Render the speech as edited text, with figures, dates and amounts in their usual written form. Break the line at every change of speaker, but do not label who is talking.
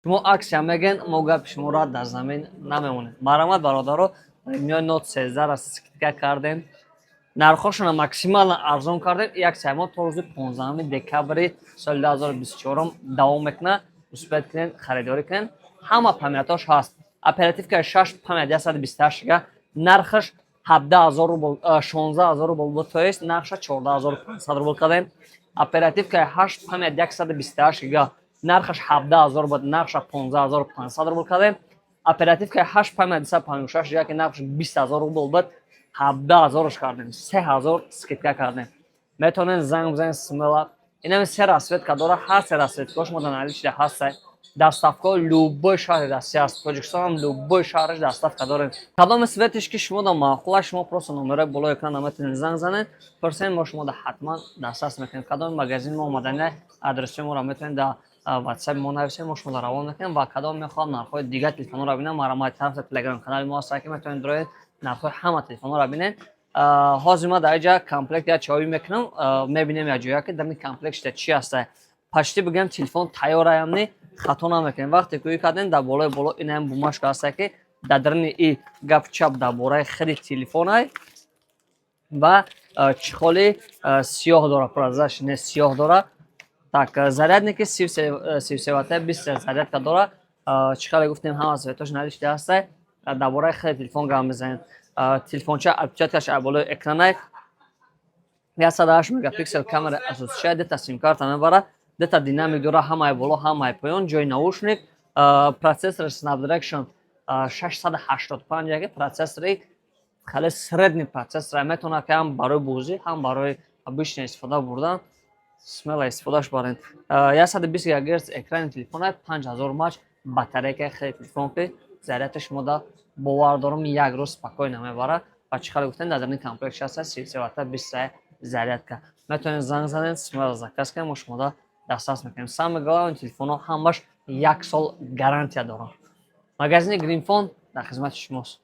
Шумо акция мегӯен, мо гапи шуморо дар замин намемонем. Марҳамат, бародаро, Redmi Note 13-ра скидка кардем, нархҳошонро максимально арзон кардем. И акция мо то рӯзи 15 декабри соли 2024 давом мекунад. Успеть кунед, харидорӣ кунед. Ҳама памятош ҳаст. Оперативка 6, память 128 гига, нархаш 17 000 рубл, 16 000 рубл буд, то есть нархша 14 500 рубл кардем. Оперативкаи 8, память 128 гига, нархаш 17 000 буд, нархша 15 500 рубл кардем. Оперативкаи 8, память 256 гига, ки нархаш 20 000 рубл буд, 17 000-ш кардем, 3000 скидка кардем. Метавонед занг бизанед смело. Инами се расцветка дора, ҳар се расцветкаош мо дар наличии ҳаста. Доставка любой шаҳри Россия аст, Тоҷикистонам любой шаҳраш доставка дорем. Кадоме цветиш ки шумо да маъқула, шумо просто номерои болои экран метавонед занг занед, пурсен, мо шумо да ҳатман дастрас мекунем. Кадоми магазин мо омадани, адресҳои моро метавонед дар WhatsApp мо нависем, мо шумо да равон мекунем. Ва кадом мехоҳам нархҳои дигар телефонҳоро бинам, марҳамат, тарафи Телеграм канали мо ҳаст, ки метавонед дроед, нархҳои ҳама телефонҳоро бинед. Ҳозир ма дар инҷа комплект як чоӣ мекунам, мебинем як ҷоя, ки дар ин комплект шида чӣ ҳаста. Почти бигӯям, телефон тайёраям, не, хато намекунем. Вақте ки кардем, дар болои боло инаам бумажка ҳаста, ки дар даруни и гап чап дар бораи худи телефонай ва чехоли сиёҳ дора, прозрачный сиёҳ дора. Так, зарядники 33 ватта, бист зарядка дора. Чӣ хеле гуфтем, ҳама цветош наличии ҳаста. Дар бораи худи телефон гап мезанем. Телефонча отпечаткаш аз болои экранай, 108 мегапиксел камера асосиша, дета симкарта мебара, дета динамик дора, ҳамаи боло, ҳамаи поён, ҷои наушник. Процессор Snapdragon 685, яке процессори хеле средний процессор, метавонад ки ҳам барои бозӣ, ҳам барои обычно истифода бурдан смело истифодаш баред. 120 гигагерц экрани телефона, 5000 мАч батарейкаи хеле телефон, ки зарядаш мода, бовар дорам, як рӯз спокойно мебарад. Ва чӣ хеле гуфтем, дар даруни комплект шаста 33 ватта, 20 зарядка. Метавонед занг занед, смело заказ кунед, мо шумода дастрас мекунем. Самое главное, телефонҳо ҳамаш як сол гарантия доранд. Магазини Гринфон дар хизмати шумост.